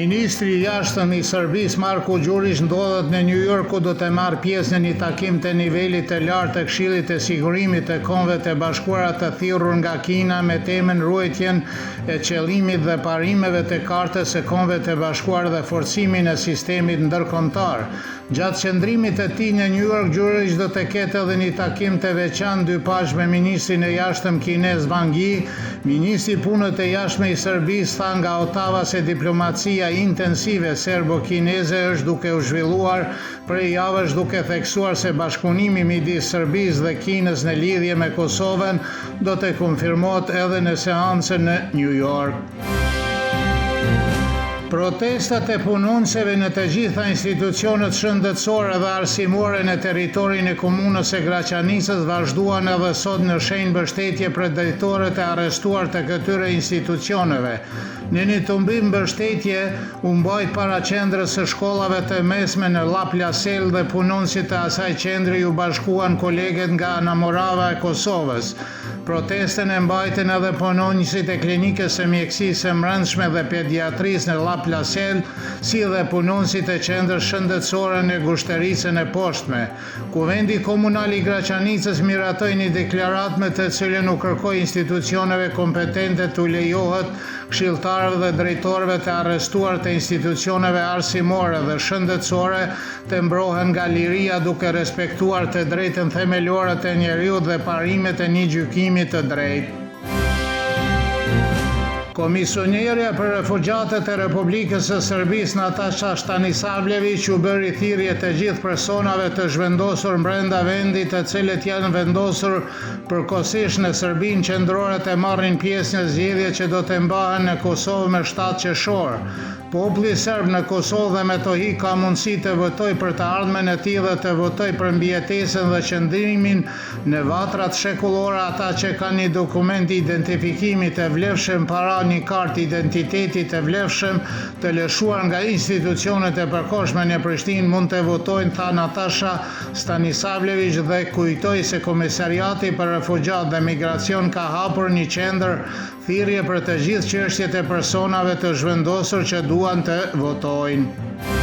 Ministri i Jashtëm i Serbisë, Marko Gjuriq ndodhet në Nju Jork ku do të marrë pjesë në një takim të nivelit të lartë të Këshillit të Sigurimit të Kombeve të Bashkuara të thirrur nga Kina me temën Ruajtjen e qëllimit dhe parimeve të Kartës së Kombeve të Bashkuara dhe forcimin e sistemit ndërkombëtar. Gjatë qëndrimit të tij në Nju Jork, Gjuriq do të ketë edhe një takim të veçantë dypalësh me ministrin e Jashtëm kinez Wang Yi. Ministri i Punëve të Jashtme i Serbisë tha nga Otava se diplomacia intensive serbo-kineze është duke u zhvilluar prej javësh duke theksuar se bashkëpunimi midis Serbisë dhe Kinës në lidhje me Kosovën do të konfirmohet edhe në seancën në Nju Jork. Protestat e punonjësve në të gjitha institucionet shëndetësore dhe arsimore në territorin e komunës së Graçanicës vazhduan edhe sot në shenjë mbështetje për drejtorët e arrestuar të këtyre institucioneve. Në një tubim mbështetje u mbajt para qendrës së shkollave të mesme në Llap Lasel dhe punonjësit të asaj qendre iu bashkuan kolegët nga Anamorava e Kosovës. Protestën e mbajtën edhe punonjësit e Klinikës së Mjekësisë së Mbrendshme dhe Pediatrisë në Llap Lasel, si dhe punonjësit e Qendrës Shëndetësore në Gushtericën e Poshtme. Kuvendi Komunal i Graçanicës miratoi një deklaratë me të cilën u kërkoi institucioneve kompetente t'u lejohet këshilltarëve dhe drejtorëve të arrestuar të institucioneve arsimore dhe shëndetësore të mbrohen nga liria duke respektuar të drejtën themelore të njeriut dhe parimet e një gjykimi të drejtë. Komisionerja për Refugjatët e Republikës së Serbisë Natasha Stanisavljeviq u bëri thirrje të gjithë personave të zhvendosur brenda vendit të cilët janë vendosur përkohësisht në Serbinë qendrore të marrin pjesë në zgjedhjet që do të mbahen në Kosovë më 7 qershor. Populli serb në Kosovë dhe Metohi ka mundësi të votojë për të ardhmen e tij dhe të votojë për mbijetesën dhe qëndrimin në vatrat shekullore ata që kanë një dokument identifikimi të vlefshëm para një kartë identiteti të vlefshëm të lëshuar nga institucionet e përkohshme në Prishtinë mund të votojnë tha Natasha Stanisavljeviq dhe kujtoi se Komisariati për Refugjatë dhe Migracion ka hapur një qendër Thirrje për të gjithë çështjet e personave të zhvendosur që duan të votojnë.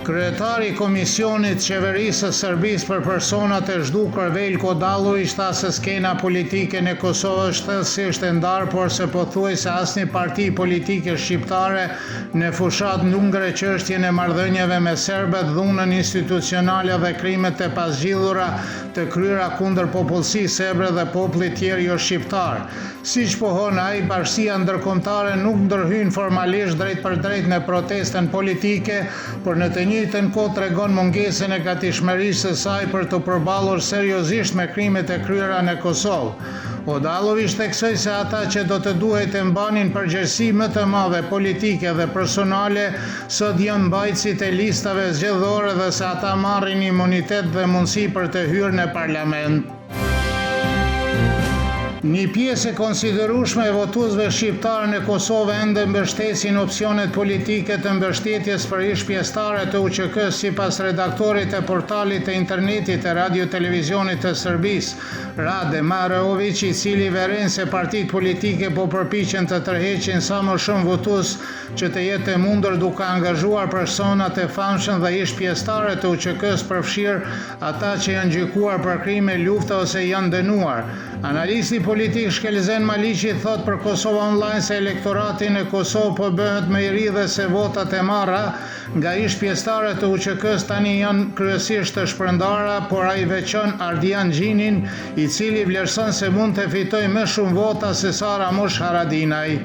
Kryetari i Komisionit Qeverisë së Serbisë për Personat e Zhdukur Veljko Odalloviq tha se skena politike në Kosovë është thellësisht e ndarë por se pothuajse asnjë parti politike shqiptare në fushatë nuk ngre çështjen e marrëdhënieve me serbët, dhunën institucionale dhe krimet e pazgjidhura të kryera kundër popullsisë serbe dhe popullit tjerë joshqiptar. Siç pohon ai, bashkësia ndërkombëtare nuk ndërhyn formalisht drejtpërdrejt në protestën politike, por në të njëjtën kohë tregon mungesën e gatishmërisë së saj për t'u përballur seriozisht me krimet e kryera në Kosovë. Odalloviq theksoi se ata që do të duhej të mbanin përgjegjësi më të madhe politike dhe personale sot janë mbajtësit e listave zgjedhore dhe se ata marrin imunitet dhe mundësi për të hyrë në parlament. Një pjesë e konsiderueshme e votuesve shqiptarë në Kosovë ende mbështesin opsionet politike të mbështetjes për ish-pjesëtarët e UÇK-së sipas redaktorit të portalit të internetit të Radio Televizionit të Serbisë, Rade Maroviq, i cili vëren se partitë politike po përpiqen të tërheqin sa më shumë votues që të jetë e mundur duke angazhuar persona të famshëm dhe ish-pjesëtarë të UÇK-së përfshirë ata që janë gjykuar për krime lufte ose janë dënuar. Analisti politik Shkelzen Maliqi thotë për Kosova Online se elektorati në Kosovë po bëhet më i ri dhe se votat e marra nga ish-pjesëtarët e UÇK-së tani janë kryesisht të shpërndara, por ai veçon Ardian Gjinin, i cili vlerëson se mund të fitojë më shumë vota sesa Ramush Haradinaj.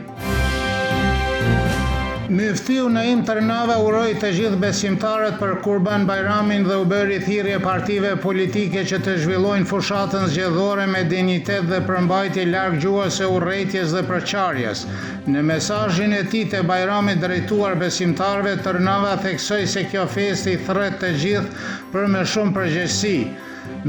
Myftiu Naim Tërnava uroi të gjithë besimtarët për Kurban Bajramin dhe u bëri thirrje partive politike që të zhvillojnë fushatën zgjedhore me dinjitet dhe përmbajtje larg gjuhës së urrejtjes dhe përçarjes. Në mesazhin e tij të Bajramit drejtuar besimtarëve, Tërnava theksoi se kjo festë i thërret të gjithë për më shumë përgjegjësi.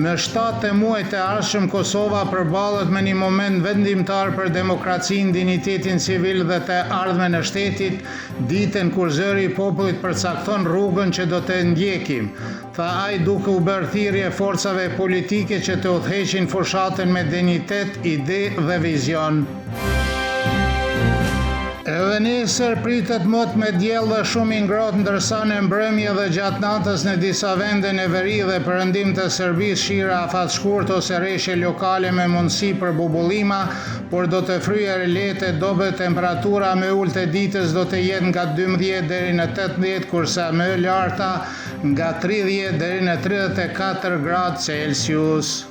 Më 7 të muajit të ardhshëm Kosova përballet me një moment vendimtar për demokracinë, dinjitetin civil dhe të ardhmen e shtetit, ditën kur zëri i popullit përcakton rrugën që do të ndjekim, tha ai duke u bërë thirrje forcave politike që të udhëheqin fushatën me dinjitet, ide dhe vizion. Edhe nesër pritet mot me diell dhe shumë i ngrohtë ndërsa në mbrëmje dhe gjatë natës në disa vende në veri dhe perëndim të Serbisë shira afatshkurt ose reshje lokale me mundësi për bubullima, por do të fryjë erë e lehtë e dobët temperatura më e ulët e ditës do të jetë nga 12 deri në 18 kurse më e larta nga 30 deri në 34 gradë Celsius.